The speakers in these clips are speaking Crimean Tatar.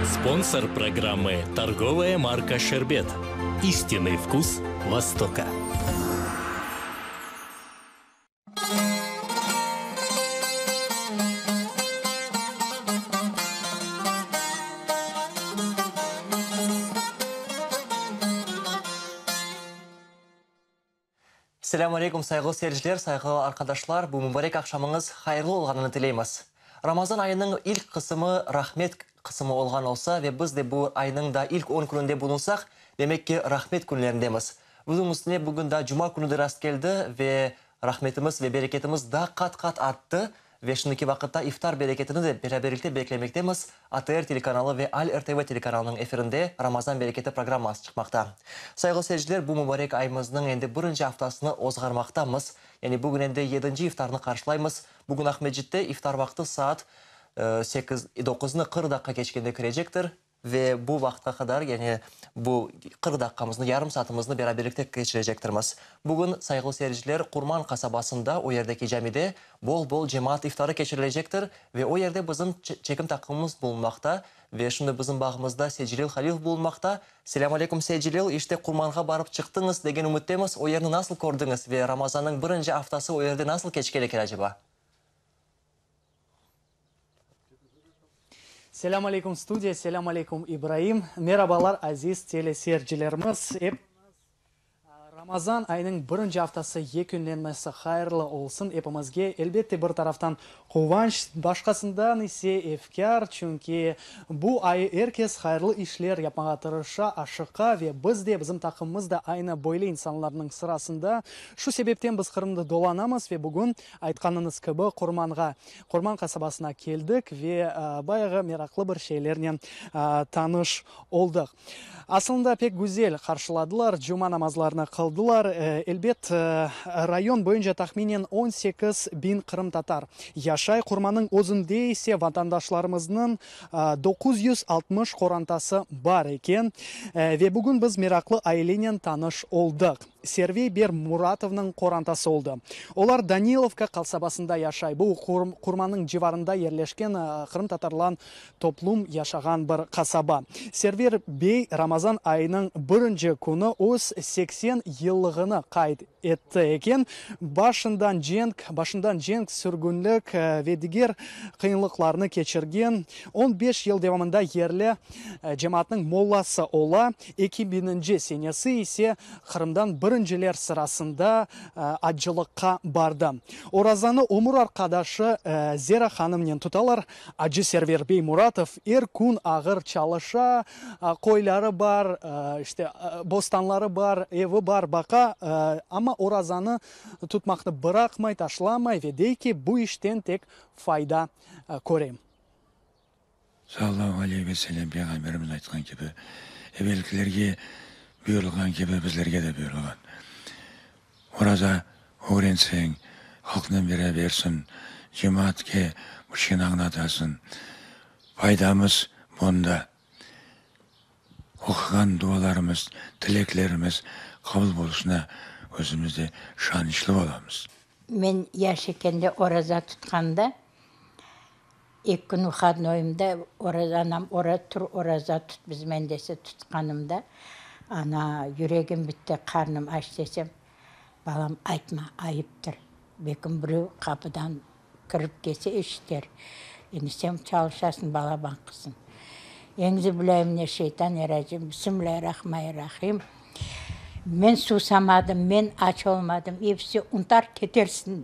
Sponsor programmı, torgovaya marka Şerbet. İstinıy vkus Vostoka. Selâmü aleyküm, sayğılı seyirciler, sayğılı arqadaşlar! Bu mübarek aqşamıñız hayırlı olğanını tileymiz. Ramazan ayınıñ ilk qısımı rahmet qısımı olğan olsa ve biz de bu aynıñ da ilk on kününde bulunsaq, demek ki, rahmet künlerindemiz. Bunıñ üstüne bugün daa cuma künü de rastkeldi ve rahmetimiz ve bereketimiz daa qat-qat arttı ve şimdiki vaqıtta iftar bereketini de beraberlikte beklemektemiz, ATR telekanalı ve Al-RTV telekanalınıñ efirinde Ramazan bereketi programması çıqmaqta. Sayğılı seyirciler, bu mübarek ayımıznıñ endi birinci aftasını ozğarmaqtamız, yani bugün endi yedinci iftarnı qarşılaymız. Bugün Aqmescitte iftar vaqtı saat sekiz, doquznı 40 daqqa keçkende kirecektir. Ve bu vaqıtqa qadar, yani bu 40 daqqamıznı, yarım saatımıznı beraberlikte keçirecektirmiz. Bugün, sayğılı seyirciler, Qurman qasabasında, o yerdeki camide bol-bol cemaat iftarı keçirilecektir ve o yerde bizim çekim taqımımız bulunmaqta. Ve şimdi bizim bağımızda Seytcelil Halilov bulunmaqta. Selâm aleyküm, Seytcelil, işte Qurmanğa barıp çıqtıñız degen ümüttemiz, o yerni nasıl kördiñiz ve Ramazannıñ birinci aftası o yerde nasıl keçken eken aceba? Selâm aleyküm, studiya, selâm aleyküm, İbraim. Merabalar, aziz teleseyircilerimiz. Epimiz Ramazan ayınıñ birinci aftası yekünlenmesi hayırlı olsun epimizge. Elbette, bir taraftan quvanç, başqasından ise efkâr, çünki bu ay er kes hayırlı işler yapmağa tırışa, aşıqa ve biz de, bizim taqımımız da aynı böyle insanlarnıñ sırasında. Şu sebepten biz Qırımda dolanamız ve bugün, aytqanıñız kibi, Qurmanğa Qurman qasabasına keldik ve bayağı meraqlı bir şeylernen tanış oldıq. Asılında pek güzel qarşıladılar, cuma namazlarını qıldılar. Elbet, rayon boyunca tahminen 18 biñ qırımtatar yaşay. Qurmannıñ özünde ise vatandaşlarımıznıñ 960 qorantası bar eken. Ve bugün biz meraqlı ailenen tanış oldıq. Server Muratovnıñ qorantası oldı. Olar Danilovka qasabasında yaşay. Bu, Qurmannıñ civarında yerleşken qırımtatarlan toplum yaşağan bir qasaba. Server bey Ramazan ayınıñ birinci künü öz 80 yıllığını qayd etti eken. Başından cenk, başından cenk, sürgünlik ve diger qıyınlıqlarnı keçirgen, 15 yıl devamında yerli cemaatnıñ mollası ola. Eki biñinci senesi ise Qırımdan birinciler sırasında acılıqqa bardı. Orazanı ömür arqadaşı Zera hanımnen tutalar. Acı Server bey Muratov er kün ağır çalışa, qoyları bar, işte, bostanları bar, evi bar, baqa, amma orazanı tutmaqnı bıraqmay, taşlamay ve dey ki, bu işten tek fayda körem. Sallallahu aleyhi ve sellem Peyğamberimiz aytqan kibi, evelkilerge buyurılğan kibi bizlerge de buyurılğan. Oraza ögrenseñ, halqnen berabersiñ, cemaatke bu şeyni añlatasıñ. Faydamız bunda. Oquğan dualarımız, tileklerimiz qabul boluşına özümiz de şanışlı bolamız. Men yaş ekende oraza tutqanda, Eki kün vıhodnoyımda oraza, anam ora, tur oraza tut bizmen dese, tutqanımda, ana, yüregim bitti, qarnım aç desem, balam, aytma, ayıptır, belkim birev qapıdan kirip kelse eşiter, endi sen çalışasıñ, balaban qızsıñ. Eñzi bilâ mineşşeytanirracim, bismillâirrahmanirrahim, men suvsamadım, men aç olmadım, episi untar ketersiñ.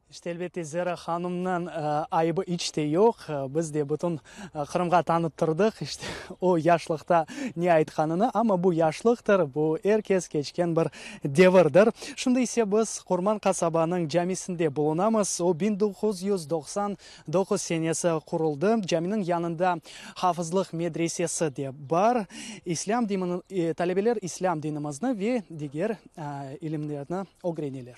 İşte, elbette, Zera hanımnıñ ayıbı iç te yoq. Biz de bütün Qırımğa tanıttırdıq, işte, o yaşlıqta ne aytqanını. Amma bu yaşlıqtır, bu er kes keçken bir devirdir. Şimdi ise biz Qurman qasabanıñ camisinde bulunamız. O, 1999 senesi quruldı. Caminiñ yanında hafızlıq medresesi de bar. İslâm talebeler islâm dinimizni ve diger ilimlerni ögreneler.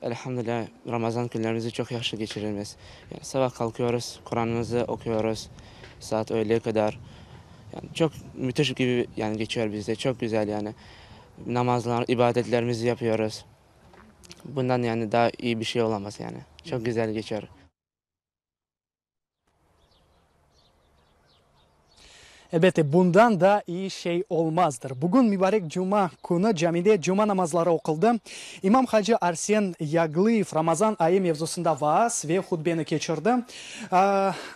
Elhamdülillah, Ramazan künlerimizi çoq yahşı keçiremiz. Yani sabah kalkıyoruz, Quranımızı okuyoruz saat öğleye kadar. Yani çoq müthiş gibi yani geçiyor bizde, çoq güzel yani. Namazlar, ibadetlerimizi yapıyoruz. Bundan yani daa iyi bir şey olamaz yani. Çoq güzel geçer. Elbette, bundan da iyi şey olmazdır. Bugün mübarek cuma künü camide cuma namazları oquldı. İmam hacı Arsen Yaglıyev Ramazan ayı mevzusında vaaz ve hutbeni keçirdi.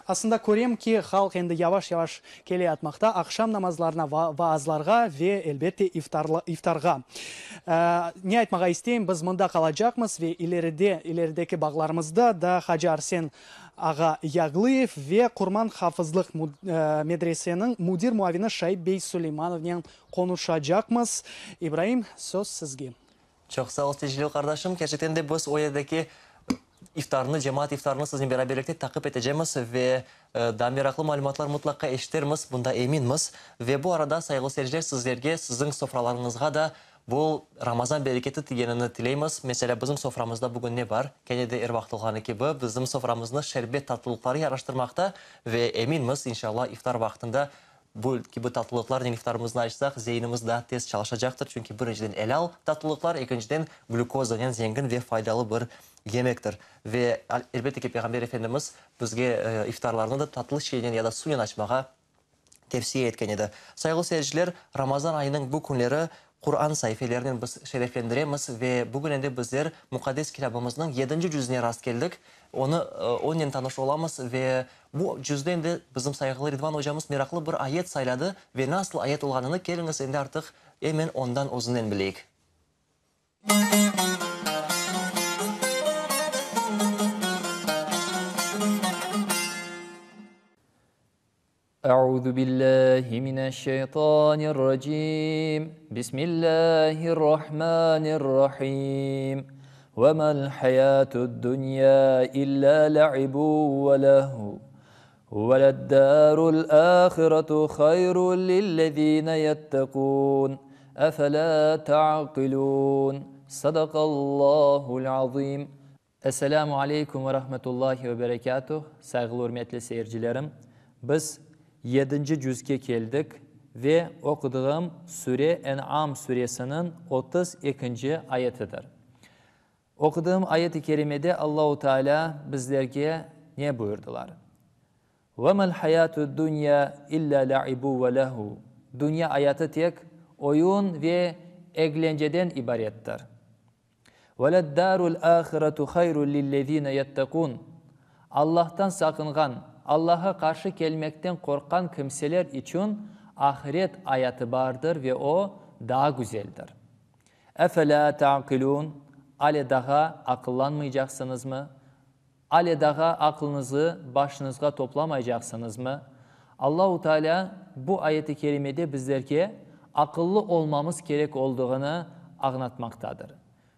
Aslında körem ki, halq endi yavaş-yavaş keleyatmaqta, aqşam namazlarına, vaazlarğa ve, elbette, iftarğa. Ne aytmağa isteyim, biz mında qalacaqmız ve ileride, ilerideki bağlarımızda da hacı Arsen ağa Yaglıyev ve Qurman hafızlıq medreseniñ müdir muavini Şaip bey Suleymanovnen qonuşacaqmız. İbraim, söz sizge. Çoq sağ ol, Tecelil qardaşım. Kerçekten de biz o yerdeki iftarnı, cemaat iftarını siznen beraberlikte taqip etecemiz ve daa meraqlı malümatlar mıtlaqqa eşitermiz, bunda eminmiz. Ve bu arada, sayğılı seyirciler, sizlerge, siziñ sofralarıñızğa da Bol Ramazan bereketi tigenini tileymiz. Meselâ, bizim soframızda bugün ne bar? Kene de er vaqıt olğanı kibi, bizim soframıznı şerbet tatlılıqları yaraştırmaqta ve eminmiz, inşallah, iftar vaqtında bu kibi tatlılıqlarnen iftarımıznı açsaq, zeinimiz daa tez çalışacaqtır, çünki birinciden elâl tatlılıqlar, ekinciden glükozanen zengin ve faydalı bir yemektir. Ve, elbette ki, Peyğamber Efendimiz bizge iftarlarnı da tatlı şeynen ya da sunen açmağa tevsiye etken edi. Sayğılı seyirciler, Ramazan ayınıñ bu künleri Quran saifelerinen biz şereflendiremiz ve bugün endi bizler Muqaddes Kitabımıznıñ yedinci cüzüne rast keldik. Onı, onen tanış olamız ve bu cüzde endi bizim sayğılı Ridvan ocamız meraqlı bir ayet sayladı ve nasıl ayet olğanını keliñiz endi artıq emen ondan özünden bileyik. Euzu billahi mineşşeytanirracim. Bismillahirrahmanirrahim. Ve mel hayatud dunya illa la'ibun ve lehu. Ve led-darul ahiretu hayrun lillezine yettekun. Efela ta'qilun. Sadakallahul azim. Esselamu aleykum ve rahmetullahi ve berekatuh, sayğılı ürmetli seyircilerim. Biz yedinci cüzge keldik ve oqudığım sure En'am suresiniñ 32-nci ayetidir. Oqudığım ayet-i kerimede Allahu Teala bizlerge ne buyurdılar? Ve mel hayatü dünya illa laibu ve lehu, Dünya ayatı tek oyun ve eglenceden ibarettir. Ve led-darul ahiretu hayrun lillezine yettekun, Allahtan saqınğan, Allah'a qarşı kelmekten qorqqan kimseler içün ahiret ayatı bardır ve o, daa güzeldir. Efelâ ta'qilûn, Ale daha aqıllanmaycaqsıñızmı? Ale daha aqlıñızı başıñızğa toplamaycaqsıñızmı? Allahu Teala bu ayet-i kerimede bizlerge aqıllı olmamız kerek olduğını añlatmaqtadır.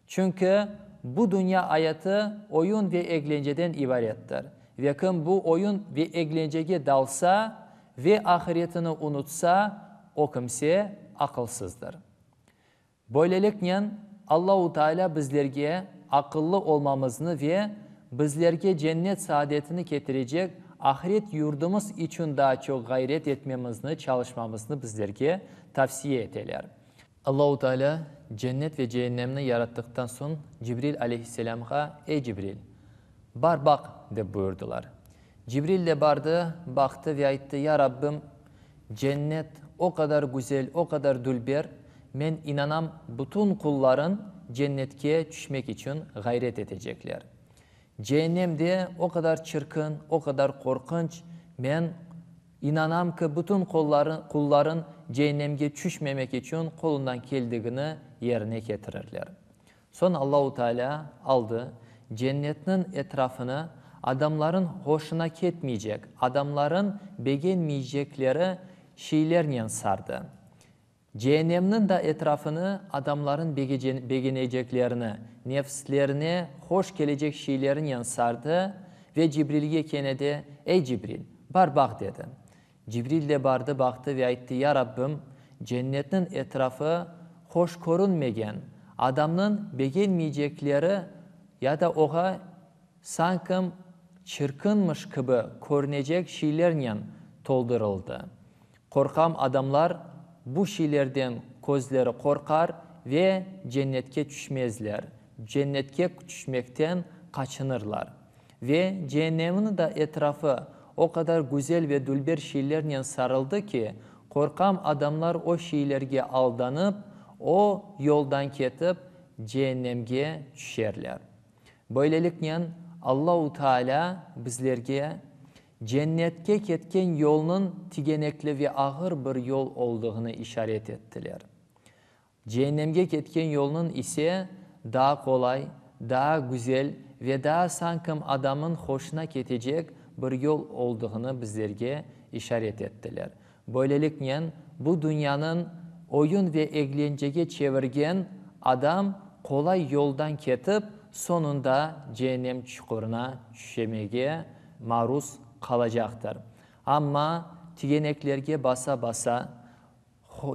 Çünki bu dünya ayatı oyun ve eglenceden ibarettir ve kim bu oyun ve eglencege dalsa ve ahiretini unutsa, o kimse aqılsızdır. Böyleliknen, Allahu Teala bizlerge aqıllı olmamıznı ve bizlerge cennet saadetini ketirecek ahiret yurdumız içün daa çoq ğayret etmemizni, çalışmamıznı bizlerge tavsiye eteler. Allahu Teala cennet ve ceennemni yarattıqtan soñ Cibril aleyhisselamğa, Ey Cibril, bar baq, dep buyurdılar. Cibril de bardı, baqtı ve ayttı, Ya Rabbim, cennet o qadar güzel, o qadar dülber, men inanam, bütün qullarıñ cennetke tüşmek içün ğayret etecekler. Ceennem de o qadar çirkin, o qadar qorqunç, men inanam ki, bütün qullarıñ ceennemge tüşmemek içün qolundan keldigini yerine ketirirler. Soñ Allahu Teala aldı, cennetniñ etrafını adamların hoşuna ketmeycek, adamların begenmeycekleri şeylernen sardı. Ceennemniñ da etrafını adamların begeneceklerini, nefslerine hoş kelecek şeylerinen sardı ve Cibrilge kene de, Ey Cibril, bar baq, dedi. Cibril de bardı, baqtı ve ayttı, Ya Rabbim, cennetniñ etrafı hoş körünmegen, adamnıñ begenmeycekleri ya da oğa sankim çirkinmiş kibi körünecek şeylernen toldurıldı. Qorqam, adamlar bu şeylerden közleri qorqar ve cennetke tüşmezler. Cennetke tüşmekten qaçınırlar. Ve ceennemniñ da etrafı o qadar güzel ve dülber şeylernen sarıldı ki, qorqam adamlar o şeylerge aldanıp, o yoldan ketip, ceennemge tüşerler. Böyleliknen, Allahu Teala bizlerge Cennetke ketken yolnıñ tigenekli ve ağır bir yol olduğını işaret ettiler. Ceennemge ketken yolnıñ ise daa qolay, daa güzel ve daa sankim adamın hoşuna ketecek bir yol olduğını bizlerge işaret ettiler. Böyleliknen, bu dünyanıñ oyun ve eglencege çevirgen adam qolay yoldan ketip, soñunda ceennem çuqurına tüşemege maruz qalacaqtır. Amma tigeneklerge basa-basa,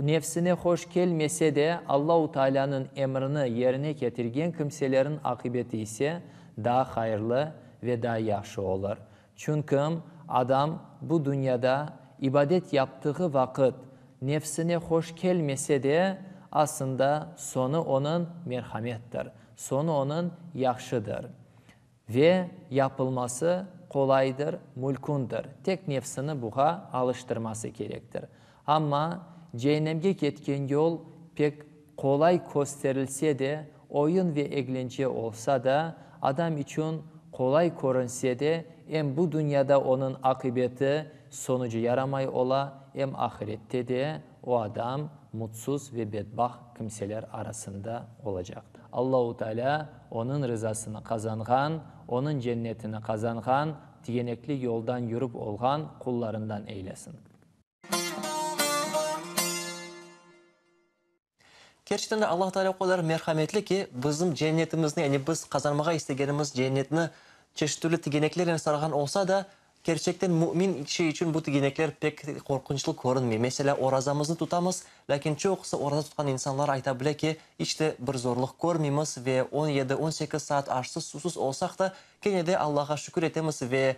Nefsine hoş kelmese de, Allahu Taalânıñ emrini yerine ketirgen kimselerin aqibeti ise daa hayırlı ve daa yahşı olur. Çünkim adam bu dünyada ibadet yaptığı vaqıt nefsine hoş kelmese de, aslında soñu onıñ merhamettir, soñu onıñ yahşıdır. Ve yapılması qolaydır, mülkündir, tek nefsini buğa alıştırması kerektir. Amma ceennemge ketken yol pek qolay kösterilse de, oyun ve eglence olsa da, adam içün qolay körünse de, em bu dünyada onıñ aqibeti, sonucu yaramay ola, em ahirette de o adam mutsuz ve bedbaht kimseler arasında olacaqtır. Allahu Teala Onıñ rızasını qazanğan, Onıñ cennetini qazanğan, tigenekli yoldan yürip olğan qullarından eylesin. Kerçekten de Allah Teala o qadar merhametli ki, bizim cennetimizni, yani biz qazanmağa istegenimiz cennetni çeşit türlü tigeneklernen sarğan olsa da, Kerçekten mümin kişi içün bu tigenekler pek qorqunçlı körünmey. Meselâ, orazamıznı tutamız, lâkin çoqusı oraza tutqan insanlar ayta bile ki, iç de bir zorluq körmeymiz ve on yedi, on sekiz saat aşsız, susuz olsaq da, kene de Allağa şükür etemiz ve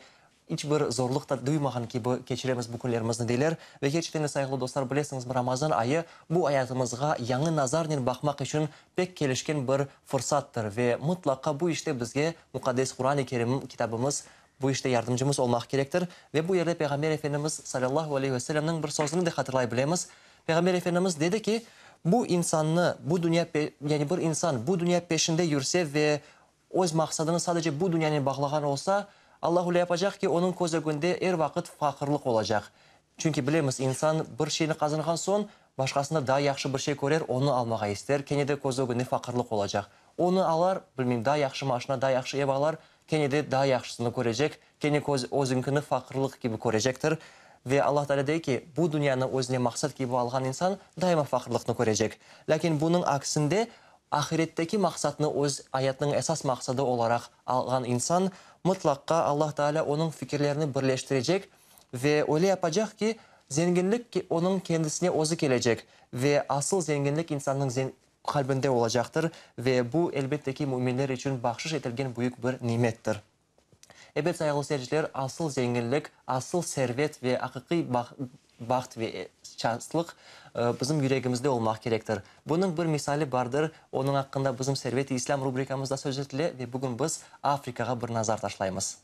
iç bir zorluq da duymağan kibi keçiremiz bu künlerimizni, deyler. Ve kerçekten de, sayğılı dostlar, bilesiñizmi, Ramazan ayı bu ayatımızğa yañı nazarnen baqmaq içün pek kelişken bir fırsattır ve mıtlaqa bu işte bizge Muqaddes Quran-ı Kerim kitabımız Bu işte yardımcımız olmaq kerektir. Ve bu yerde Peyğamber Efendimiz, salâllahu aleyhi ve sellemniñ bir sözüni de hatırlay bilemiz. Peyğamber Efendimiz dedi ki, Bu insannı, bu dünya, yani bir insan bu dünya peşinde yürse ve öz maqsadını sadece bu dünyanen bağlağan olsa, Allah öyle yapacaq ki, onıñ köz ögünde er vaqıt faqırlıq olacaq. Çünki bilemiz, insan bir şeyni qazanğan soñ, başqasında daa yahşı bir şey körer, onı almağa ister, kene de köz ögünde faqırlıq olacaq. Onı alar, bilmeyim, daa yahşı maşina, daa yahşı ev alar, Kene de daa yahşısını körecek, kene köz özüñkini faqırlıq kibi körecektir. Ve Allah Teala dey ki, bu dünyanı özüne maqsat kibi alğan insan daima faqırlıqnı körecek. Lâkin bunıñ aksinde, ahiretteki maqsatnı öz ayatınıñ esas maqsadı olaraq alğan insan, mıtlaqqa Allah Teala onıñ fikirlerini birleştirecek ve öyle yapacaq ki, zenginlik onıñ kendisine özü kelecek ve asıl zenginlik insannıñ qalbinde olacaqtır ve bu, elbette ki, müminler içün bahşış etilgen büyük bir nimettir. Ebet, sayğılı seyirciler, asıl zenginlik, asıl servet ve aqiqiy baht ve şanslıq bizim yüregimizde olmaq kerektir. Bunıñ bir misali bardır, onıñ aqqında bizim Servet-i İslâm rubrikamızda söz etile ve bugün biz Afrikağa bir nazar taşlaymız.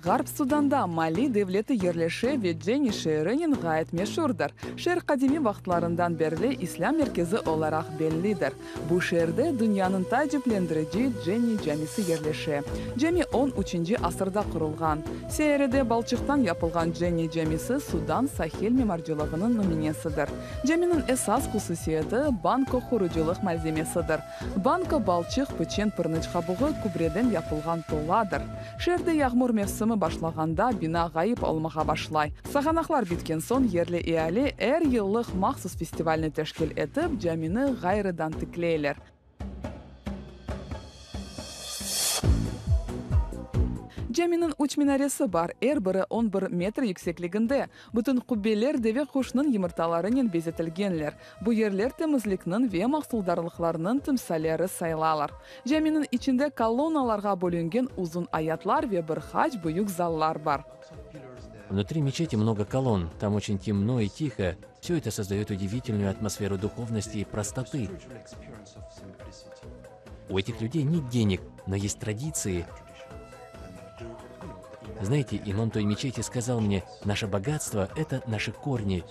Ğarp Sudanda Mali devleti yerleşe ve Ceni şeerinen ğayet meşurdır. Şeer qadimiy vaqıtlarından berli islâm merkezi olaraq bellidir. Bu şeerde dünyanıñ taaciplendirici Ceni camisi yerleşe. Cami on üçünci asırda qurulğan. Seyyarede balçıqtan yapılğan Ceni camisi Sudan sahil mimarcılığınıñ nümünesidir. Caminiñ esas hususiyeti, banko qurucılıq malzemesidir. Banko, balçıq, piçen, pırnıç qabuğı, kübreden yapılğan toladır. Şeerde yağmur mevsimi başlağanda bina ğayıp olmağa başlay. Sağanaqlar bitken soñ yerli eali er yıllıq mahsus festivalni teşkil etip, camini ğayrıdan tikleyler. Caminiñ üç minaresi bar, er biri on bir metr yüksekliginde. Bütün qubbeler deve quşnıñ yımırtalarınen bezetilgenler. Bu yerler temizlikniñ ve mahsuldarlıqlarnıñ timsalleri sayılalar. Caminiñ içinde kolonnalarğa bölüngen uzun ayatlar ve bir qaç büyük zallar bar. Vnutri meçeti mnogo kolonn, tam oçen temno i tiho, vsё eto sozdaёt udivitelnuyu atmosferu duhovnosti i prostoty. U etih lyudey net deñeg, no est traditsii. Znayete, imam toy meçeti skazal mne, Naşe bogatstvo, eto naşi korni.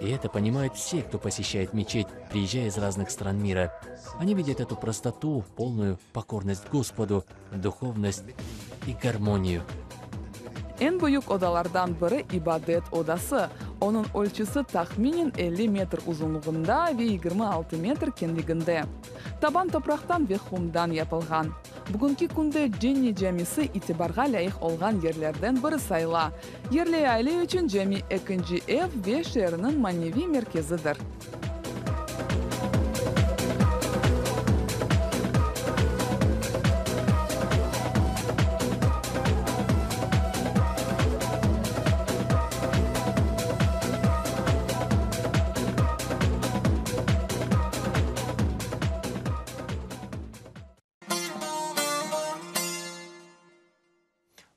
I eto ponimayut vse, kto poseşçayet meçet, priezjaya iz raznih stran mira. Oni vidyat etu prostotu, polnuyu pokornost Gospodu, duhovnost i garmoniyu. Eñ büyük odalardan biri ibadet odası. Onıñ ölçüsi tahminen 50 metr uzunluğında ve 26 metr keñliginde. Taban topraqtan ve qumdan yapılğan. Bugünki künde Cenni camisi itibarğa lâyıq olğan yerlerden biri sayıla. Yerli eali içün cami ekinci ev ve şeerniñ maneviy merkezidir.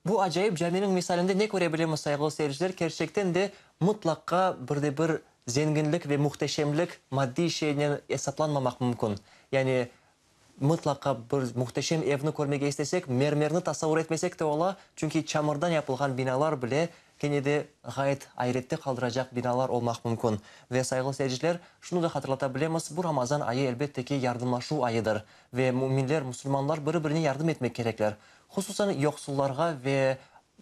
Bu acayip caminiñ misalinde ne köre bilemiz, sayğılı seyirciler? Kerçekten de, mıtlaqqa bir de bir zenginlik ve mühteşemlik maddiy şeynen esaplanmamaq mümkün. Yani, mıtlaqa bir mühteşem evni körmege istesek, mermerni tasavur etmesek de ola, çünki çamurdan yapılğan binalar bile Kene de ğayet ayrette qaldıracaq binalar olmaq mümkün. Ve, sayğılı seyirciler, şunı da hatırlata bilemiz, bu Ramazan ayı, elbette ki, yardımlaşuv ayıdır. Ve müminler, musulmanlar biri-birine yardım etmek kerekler. Hususan, yoqsullarğa ve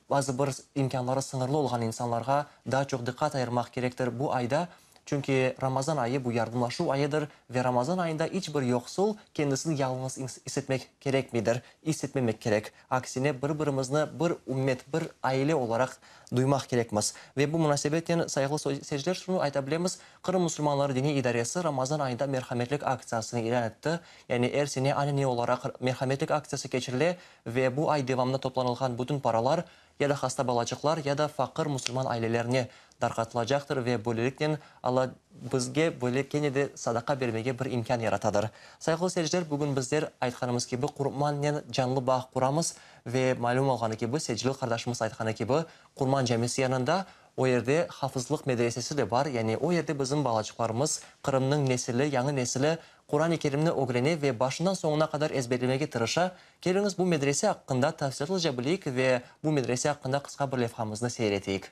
bazı bir imkânları sıñırlı olğan insanlarğa daa çoq diqqat ayırmaq kerektir bu ayda. Çünki Ramazan ayı bu yardımlaşuv ayıdır ve Ramazan ayında iç bir yoqsul kendisini yalıñız is etmek kerekmeydir, is etmemek kerek. Aksine, bir-birimizni bir ümmet, bir aile olaraq duymaq kerekmiz. Ve bu munasebetnen, sayğılı seyirciler, şunı ayta bilemiz, Qırım musulmanları diniy idaresi Ramazan ayında merhametlik aktsiyasını ilân etti. Yani er sene anane olaraq merhametlik aktsiyası keçirile ve bu ay devamında toplanılğan bütün paralar ya da hasta balaçıqlar, ya da faqır musulman ailelerine darqatılacaqtır ve böyleliknen Alla bizge böyle kene de sadaqa bermege bir imkân yaratadır. Sayğılı seyirciler, bugün bizler, aytqanımız kibi, Qurmannen canlı bağ quramız ve malüm olğanı kibi, Seydcelil qardaşımız aytqanı kibi, Qurman camisi yanında, o yerde hafızlıq medresesi de bar, yani o yerde bizim balaçıqlarımız, Qırımnıñ nesili, yañı nesili Quran-ı Kerimni ögrene ve başından soñuna qadar ezberlemege tırışa. Keliñiz, bu medrese aqqında tafsilâtlıca bileyik ve bu medrese aqqında qısqa bir levhamıznı seyir eteyik.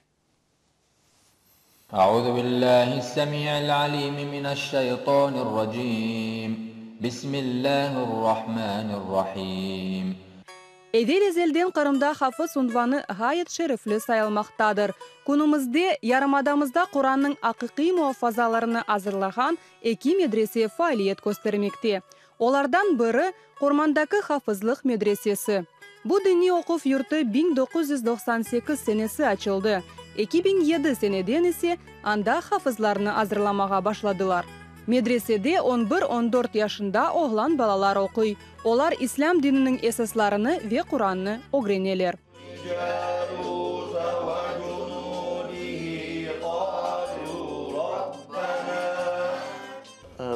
Auzu billahi's-semi'il alim mineş-şeytanir-racim. Bismillahir-rahmanir-rahim. Evel-ezelden Qırımda hafız unvanı ğayet şerefli sayılmaqtadır. Künümizde yarımadamızda Qurannıñ aqiqiy muafazalarını azırlağan eki medrese faaliyet köstermekte. Olardan biri, Qurmandaki hafızlıq medresesi. Bu diniy oquv yurtı 1998 senesi açıldı, 2007 seneden ise anda hafızlarnı azırlamağa başladılar. Medresede on bir, on dört yaşında oğlan balalar oquy. Olar islâm dininiñ esaslarını ve Qurannı ögreneler.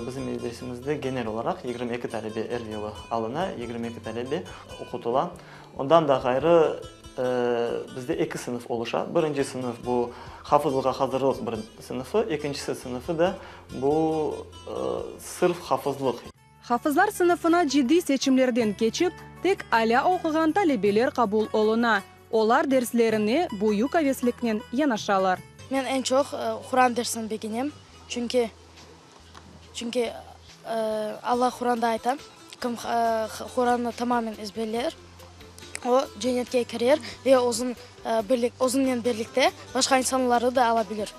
Bizim medresemizde genel olaraq 22 talebe er yılı alına, 22 talebe oqutıla. Ondan da ğayrı, bizde eki sınıf oluşa. Birinci sınıf bu hafızlığa hazırlıq bir sınıfı, ekincisi sınıfı da bu sırf hafızlıq. Hafızlar sınıfına ciddiy seçimlerden keçip, tek alâ oquğan talebeler qabul oluna. Olar derslerine büyük avesliknen yanaşalar. Men eñ çoq Quran dersini begenem, çünki çünki Alla Quranda ayta, kim Qurannı tamamen ezberler, o cennetke kirer ve özün özünen birlikte başqa insanları da ala bilir.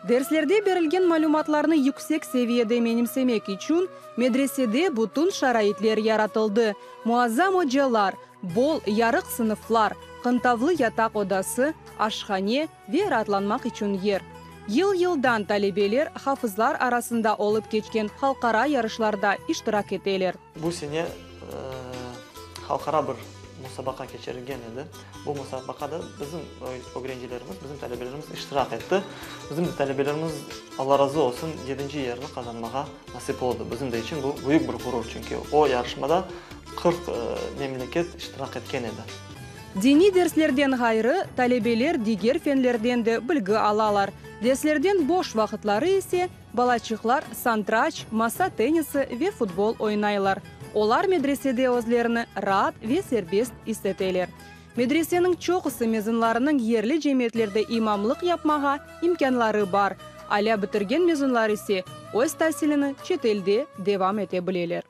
Derslerde berilgen malümatlarnı yüksek seviyede menimsemek içün medresede bütün şaraitler yaratıldı, muazzam ocalar, bol, yarıq sınıflar, qıntavlı yataq odası, aşhane ve raatlanmaq içün yer. Yıl-yıldan talebeler hafızlar arasında olıp keçken halqara yarışlarda iştirak eteler. Bu sene halqara bir. musabaqa keçirilgen edi. Bu musabaqada bizim ögrencilerimiz, bizim talebelerimiz iştirak etti. Bizim de talebelerimiz, Alla razı olsun, yedinci yerni qazanmağa nasip oldı. Bizim de içün bu büyük bir ğurur, çünki o yarışmada 40 memleket iştirak etken edi. Diniy derslerden ğayrı, talebeler diger fenlerden de bilgi alalar. Derslerden boş vaqıtları ise balaçıqlar santraç, masa tennisi ve futbol oynaylar. Olar medresede özlerini raat ve serbest is eteler. Medreseniñ çoqusı mezunlarınıñ yerli cemiyetlerde imamlıq yapmağa imkânları bar, alâ bitirgen mezunlar ise öz tasilini çetelde devam ete bileler.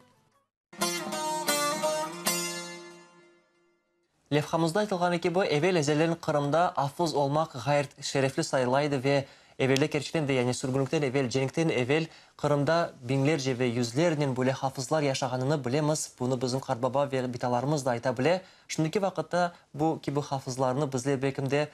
Levhamızda aytılğanı kibi, evel-ezelden Qırımda afız olmaq ğayet şerefli sayıla edi ve evelde kerçekten de, yani sürgünlikten evel, cenkten evel Qırımda biñlerce ve yüzlernen böyle hafızlar yaşağanını bilemiz, bunı bizim qartbaba ve bitalarımız da ayta bile. Şimdiki vaqıtta bu kibi hafızlarnı bizler belkim de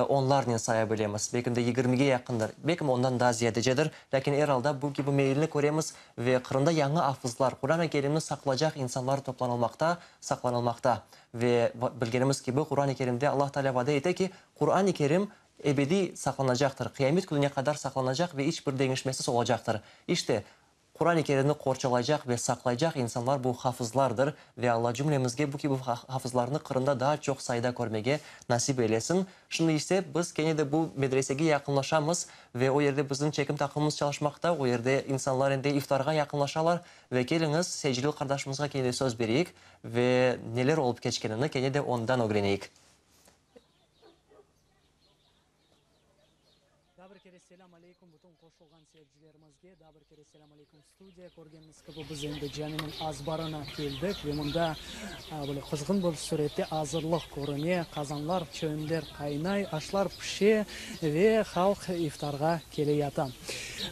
onlarnen saya bilemiz, belkim de yigirmige yaqındır, belkim ondan daa ziyadecedir, lâkin er alda bu kibi meyilni köremiz ve Qırımda yañı afızlar, Quran-ı Kerimni saqlacaq insanlar toplanılmaqta, saqlanılmaqta. Ve bilgenimiz kibi, Quran-ı Kerimde Allah Teala vade ete ki, Quran-ı Kerim ebediy saqlanacaqtır, qıyamet kününe qadar saqlanacaq ve iç bir deñişmesiz olacaqtır. İşte, Quran-ı Kerimni qorçalaycaq ve saqlaycaq insanlar bu hafızlardır ve Alla cümlemizge bu kibi hafızlarnı Qırımda daa çoq sayıda körmege nasip eylesin. Şimdi ise biz kene de bu medresege yaqınlaşamız ve o yerde bizim çekim taqımımız çalışmaqta, o yerde insanlar endi iftarğa yaqınlaşalar ve keliñiz Seycilil qardaşımızğa kene de söz bereyik ve neler olıp keçkenini kene de ondan ögreneyik. Daa bir kere selâm aleykum bütün qoşulğan seyircilerimizge, daa bir kere selâm aleykum studiya. Körgeniniz kibi biz endi caminiñ azbarına keldik ve mında böyle qızğın bir sürette azırlıq körüne, qazanlar, çöñler qaynay, aşlar pişe ve halq iftarğa keleyata.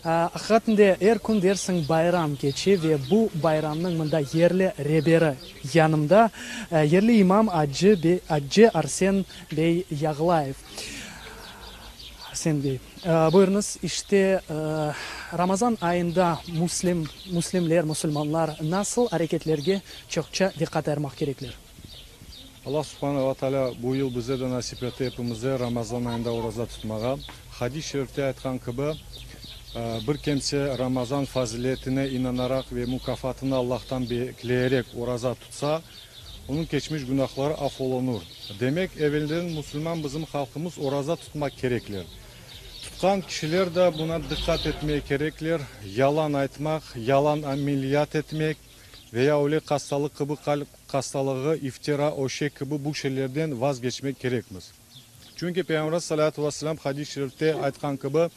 Aqiqaten de er kün dersiñ bayram keçe ve bu bayramnıñ mında yerli reberi yanımda, yerli imam acı acı Arsen bey Yağlayev. Arsen bey, buyurıñız, işte, Ramazan ayında müslim, müslimler, musulmanlar nasıl areketlerge çoqça diqqat ayırmaq kerekler? Allah subhane ve taalâ bu yıl bize de nasip etti epimize Ramazan ayında oraza tutmağa. Hadis-i şerifte aytqan kibi, bir kimse Ramazan faziletine inanaraq ve mukâfatını Allahtan bekleyerek oraza tutsa, Onıñ keçmiş günahları af olunur. Demek, evelden musulman bizim halqımız oraza tutmaq kerekler. Tutqan kişiler da buna diqqat etmeye kerekler, yalan aytmaq, yalan ameliyat etmek ve ya öyle hastalıq kibi qalp hastalığı, iftira, öşek kibi bu şeylerden vazgeçmek kerekmiz. Çünki Peyğamberimiz salâtu ve selâm hadis-i şerifte aytqan kibi,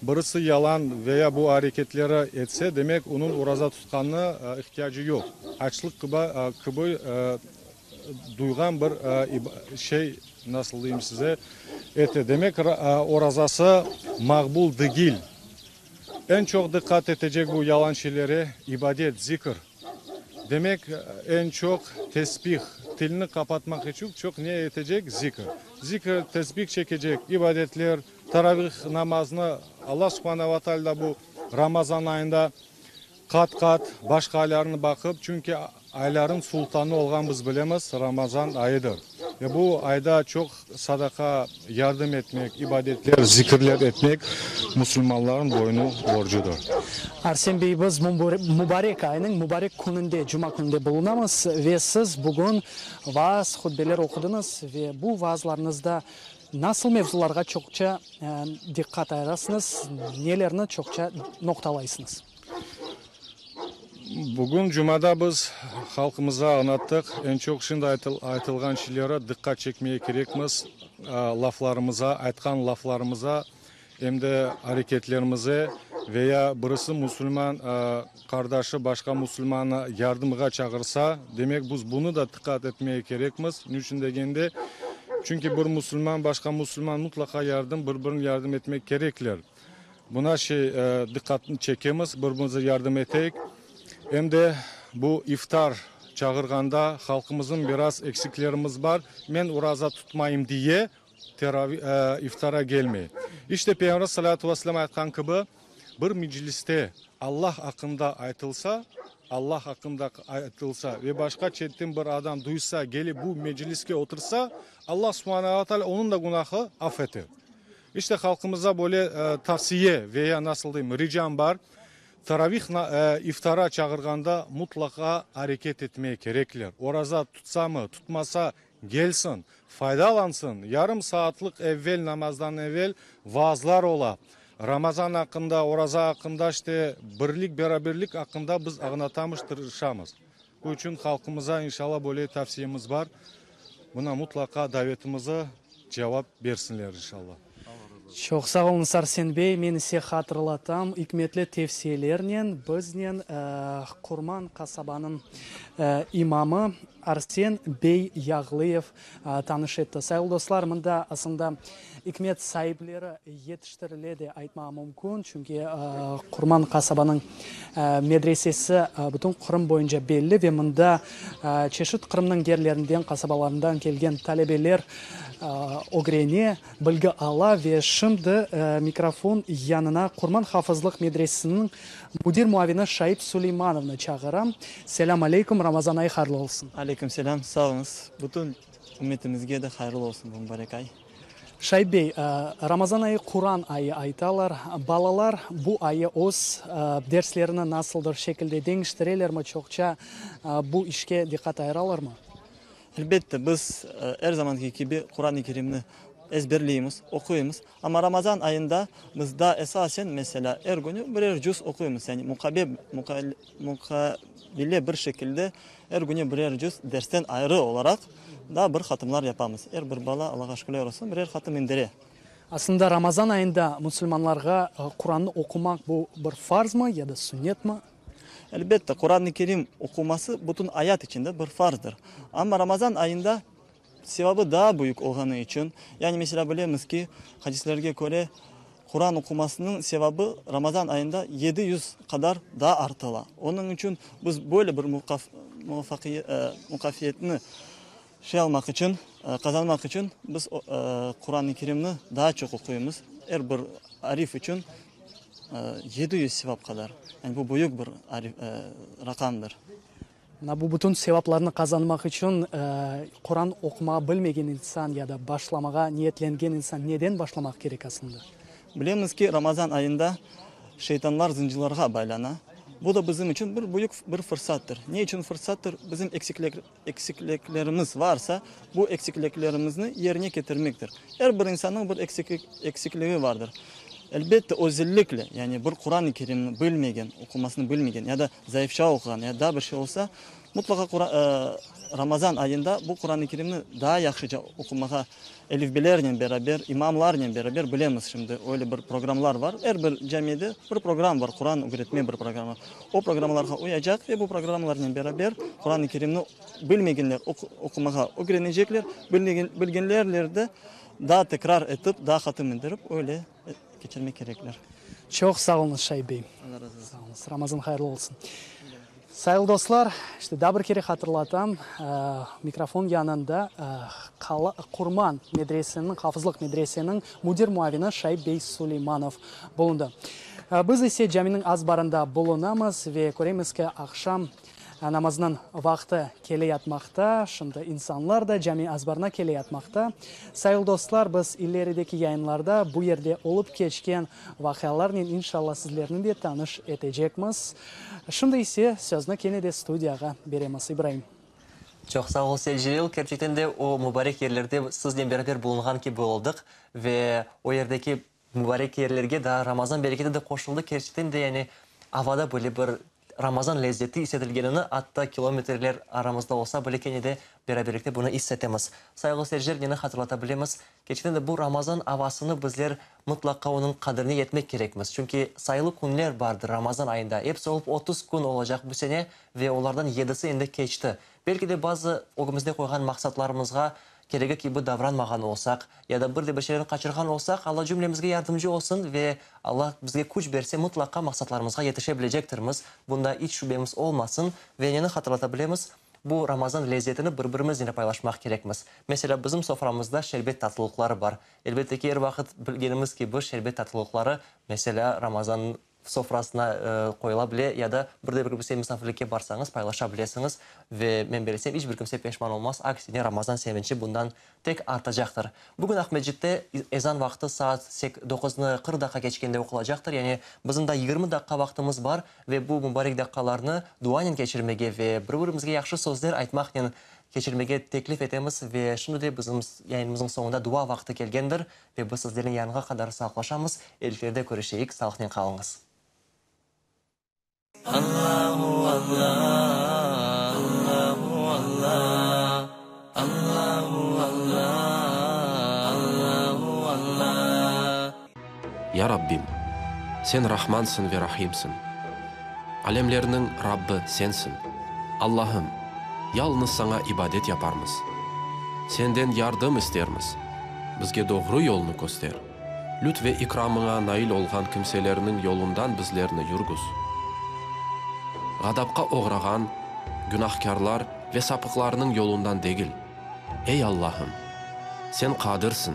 birisi yalan ve ya bu areketleri etse, demek, onıñ oraza tutqanına ihtiyacı yoq. Açlıq kibi duyğan bir şey, nasıl deyim size, ete. Demek, orazası maqbul degil. Eñ çoq diqqat etecek bu yalan şeylere ibadet, zikr. Demek, eñ çoq tesbih, tilni qapatmaq içün çoq ne etecek? Zikr. Zikr, tesbih çekecek, ibadetler, taravih namazını Allah subhane ve taalâ da bu Ramazan ayında qat-qat başqa aylarnı baqıp, çünki ayların sultanı olğan biz bilemiz, Ramazan ayıdır. Ve bu ayda çoq sadaqa, yardım etmek, ibadetler, zikirler etmek musulmanların boynu borcudır. Arsen bey, biz mubarek aynıñ mubarek kününde, cuma kününde bulunamız ve siz bugün vaaz, hutbeler oqudıñız ve bu vaazlarıñızda nasıl mevzularğa çoqça diqqat ayırasıñız, nelerni çoqça noqtalaysıñız? Bugün cumada biz halqımızğa añlattıq, eñ çoq şimdi aytılğan şeylere diqqat çekmege kerekmiz, laflarımıza, aytqan laflarımıza, em de areketlerimize ve ya birisi musulman qardaşı başqa musulmannı yardımğa çağırsa, demek biz bunı da diqqat etmege kerekmiz. Ne içün degende, çünki bir musulman başqa musulman mutlaqa yardım, bir-birini yardım etmek kerekler. Buna şey diqqatnı çekemiz, bir-birimize yardım eteyik. Em de bu iftar çağırğanda halqımıznıñ biraz eksiklerimiz bar, men oraza tutmayım diye iftara kelmey. İşte Peyğamber salâtu ve selâm aytqan kibi, bir mecliste Allah aqqında aytılsa, Allah aqqında aytılsa ve başqa çetten bir adam duysa, kelip bu mecliske otursa, Allah subhane ve teala onıñ da günahı af eter. İşte halqımıza böyle tavsiye veya nasıl deyim, ricam bar, taravih iftara çağırğanda mutlaqa areket etmeye kerekler. Oraza tutsamı, tutmasa, kelsin, faydalansın. Yarım saatlıq evvel namazdan evvel vaazlar ola. Ramazan aqqında, oraza aqqında, işte birlik, beraberlik aqqında biz añlatamız, tırışamız. Bu içün halqımıza inşallah böyle tavsiyemiz bar. Buna mutlaqa davetimize cevap bersinler inşallah. Çoq sağ oluñız, Arsen bey. Men ise hatırlatam, ikmetli tevsiyelernen biznen Qurman qasabanıñ imamı Arsen bey Yağlıyev tanış etti. Sayılı dostlar, mında aslında ikmet saipleri yetiştirile de aytmağa mümkün, çünki Qurman qasabanıñ medresesi bütün Qırım boyunca belli ve mında çeşit Qırımnıñ yerlerinden, qasabalarından kelgen talebeler ögrene, bilgi ala ve şimdi mikrofon yanına Qurman hafızlıq medresesiniñ müdir muavini Şaip Suleymanovnı çağıram. Selâm aleyküm, Ramazan ayı hayırlı olsun. Aleyküm selâm, sağ oluñız. Bütün ümmetimizge de hayırlı olsun bu mübarek ay. Şaip bey, Ramazan ayı Quran ayı aytalar. Balalar bu ayı öz derslerini nasıldır şekilde deñiştirelermi, çoqça bu işke diqqat ayıralarmı? Elbette, biz er zamanki kibi Quran-ı Kerimni ezberleymiz, oquymız. Amma Ramazan ayında biz daa esasen, meselâ, er künü birer cüz oquymız. Yani muqabile bir şekilde er künü birer cüz dersten ayrı olaraq daa bir hatımlar yapamız. Er bir bala, Allağa şükürler olsun, birer hatım indire. Aslında Ramazan ayında musulmanlarğa Qurannı oqumaq bu bir farzmı ya da sünnetmi? Elbette, Quran-ı Kerim oquması bütün ayat içinde bir farzdır. Amma Ramazan ayında sevabı daa büyük olğanı içün, yani meselâ bilemiz ki, hadislerge köre, Quran oqumasınıñ sevabı Ramazan ayında 700 qadar daa artıla. Onıñ içün biz böyle bir mukafiyetni şey almaq içün, qazanmaq içün biz Quran-ı Kerimni daa çoq oquymız. Er bir arif içün 700 sevap qadar. Yani bu büyük bir raqamdır. Mına bu bütün sevaplarnı qazanmaq içün Quran oqumağa bilmegen insan ya da başlamağa niyetlengen insan neden başlamaq kerek aslında? Bilemiz ki, Ramazan ayında şeytanlar zıncılarğa baylana. Bu da bizim içün bir büyük bir fırsattır. Ne içün fırsattır? Bizim eksikliklerimiz varsa, bu eksikliklerimizni yerine ketirmektir. Er bir insannıñ bir eksikligi vardır. Elbette, özellikle, yani bir Quran-ı Kerimni bilmegen, oqumasını bilmegen ya da zayıfça oquğan ya daa bir şey olsa, mutlaqa Ramazan ayında bu Quran-ı Kerimni daa yahşıca oqumağa elifbelernen beraber, imamlarnen beraber bilemiz şimdi öyle bir programlar var. Er bir camide bir program var, Quran ögretme bir programı. O programlarğa uyacaq ve bu programlarnen beraber Quran-ı Kerimni bilmegenler oqumağa ögrenecekler, bilgenlerler de daa tekrar etip, daa hatım indirip öyle keçirmek kerekler. Çoq sağ oluñız, Şaip bey. Allah razı olsun. Sağ oluñız. Ramazan hayırlı olsun. Sayılı dostlar, işte daa bir kere hatırlatam, mikrofon yanında Qurman medreseniñ, hafızlıq medreseniñ müdir muavini Şaip bey Suleymanov bulundı. Biz ise caminiñ azbarında bulunamız ve köremiz ki, aqşam Namazınıñ vaqtı keleyatmaqta, şimdi insanlar da cami azbarına keleyatmaqta. Sayılı dostlar, biz ilerideki yayınlarda bu yerde olıp keçken vaqialarnen inşallah sizlerni de tanış etecekmiz. Şimdi ise sözni kene de studiyağa beremiz. İbraim. Çoq sağ ol, Secelil. Kerçekten de o mübarek yerlerde siznen beraber bulunğan kibi oldıq ve o yerdeki Mübarek yerlerge daa Ramazan bereketi de qoşuldı. Kerçekten de, yani, avada böyle bir Ramazan lezzeti is etilgenini, atta kilometrler aramızda olsa bile, kene de beraberlikte bunı is etemiz. Sayğılı seyirciler, neni hatırlata bilemiz, kerçekten de bu Ramazan avasını bizler mıtlaqa onıñ qadirine yetmek kerekmiz. Çünki sayılı künler bardır Ramazan ayında. Episi olıp 30 kün olacaq bu sene ve olardan yedisi endi keçti. Belki de bazı ögümizde qoyğan maqsatlarımızğa keregi kibi davranmağan olsaq, ya da bir de bir şeylerni qaçırğan olsaq, Alla cümlemizge yardımcı olsun ve Alla bizge küç berse, mıtlaqa maqsatlarımızğa yetişe bilecektirmiz, bunda iç şübemiz olmasın. Ve neni hatırlata bilemiz, bu Ramazan lezzetini bir-birimiznen paylaşmaq kerekmiz. Meselâ, bizim soframızda şerbet tatlılıqları bar. Elbette ki, er vaqıt bilgenimiz kibi, şerbet tatlılıqları, meselâ, Ramazan. Sofrasına qoyula bile ya da bir de bir kimse misafirlikke barsañız, paylaşa bilesiñiz ve men belesem, iç bir kimse peşman olmaz, aksine Ramazan sevinçi bundan tek artacaqtır. Bugün Aqmescitte ezan vaqtı saat doquznı 40 daqqa keçkende oqulacaqtır, yani bizim daa 20 daqqa vaqtımız bar ve bu mubarek daqqalarnı duanen keçirmege ve bir-birimizge yahşı sözler aytmaqnen keçirmege teklif etemiz ve şimdi de bizim yayınımıznıñ soñunda dua vaqtı kelgendir. Ve biz sizlernen yarınğa qadar sağlıqlaşamız, elferde körüşeyik, sağlıqnen qalıñız. Allahu Allah Allahu Allah Allahu Allah Allahu Allah. Ya Rabbim, Sen Rahmansıñ ve Rahimsiñ. Alemlerniñ Rabbi Sensiñ. Allahım, yalıñız Saña ibadet yaparmız. Senden yardım istermiz. Bizge doğru yolnı köster. Lüt ve ikramıña nail olğan kimselerniñ yolundan bizlerni yürgüz. Ğadapqa oğrağan günahkârlar ve sapıqlarnıñ yolundan degil. Ey Allahım! Sen Qadirsiñ.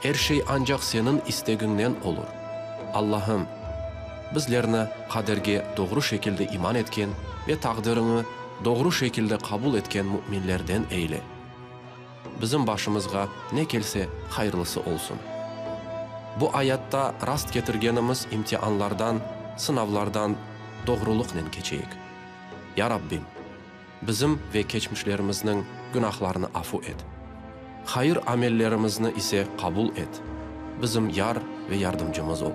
Er şey ancaq Seniñ istegiñnen olur. Allahım! Bizlerni qaderge doğru şekilde iman etken ve taqdiriñi doğru şekilde qabul etken müminlerden eyle. Bizim başımızğa ne kelse, hayırlısı olsun. Bu ayatta rast ketirgenimiz imtianlardan, sınavlardan doğrulıqnen keçeyik. Ya Rabbim! Bizim ve keçmişlerimizniñ günahlarını afu et. Hayır amellerimizni ise qabul et. Bizim yar ve yardımcımız ol.